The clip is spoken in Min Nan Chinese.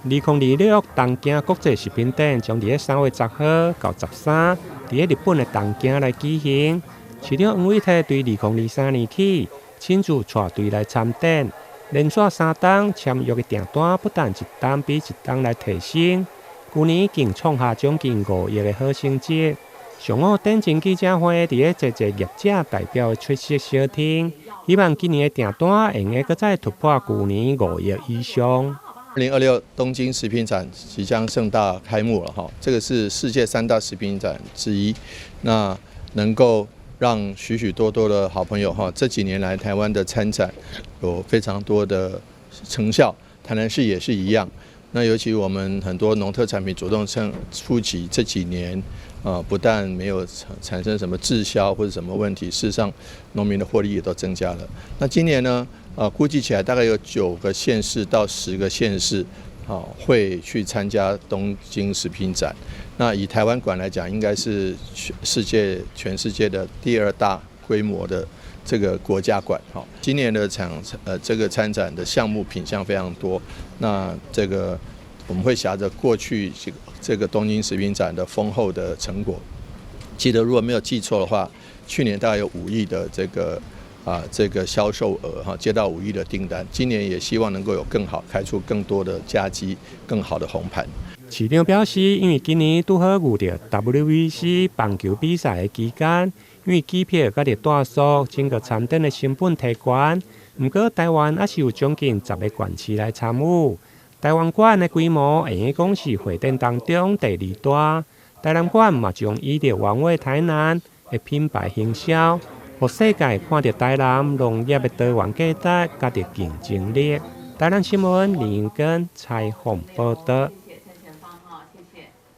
2026東京國際食品展將佇3月10號到13，佇日本的東京來舉行。市長黃偉哲對2023年起，親自帶隊來參展，連續3冬簽約的訂單不但一冬比一冬來提升，舊年更創下將近5億的好成績。上午展前記者會，佇咧濟濟業者代表的出席相聽，希望今年的訂單會用閣再突破舊年5億以上。2026東京食品展即將盛大開幕了哈，這個是世界三大食品展之一，那能夠讓許許多多的好朋友哈，這幾年來台灣的參展有非常多的成效，台南市也是一樣。那尤其我們很多農特產品主動出擊，這幾年啊，不但沒有產生什麼滯銷或者什麼問題，事實上農民的獲利也都增加了。那今年呢？估計起來大概有9個縣市到10個縣市，啊，會去參加東京食品展。那以台灣館來講，應該是全世界的第二大規模的這個國家館。哈，今年的場，這個參展的項目品項非常多。那這個我們會挾著過去這個東京食品展的豐厚的成果。記得如果沒有記錯的話，去年大概有五億的這個銷售額哈，接到5億的訂單，今年也希望能夠有更好，開出更多的佳績，更好的紅盤。市長表示，因為今年拄好遇著 WBC 棒球比賽的期間，因為機票佮著住宿，整個參展的成本提懸。毋過台灣猶是有將近10個縣市來參與。台灣館的規模會用講是會展當中第二大。台南館嘛將以著原味台南的品牌行銷，予世界看著台南農業的多元價值佮著競爭力。台南新聞林根採訪報導。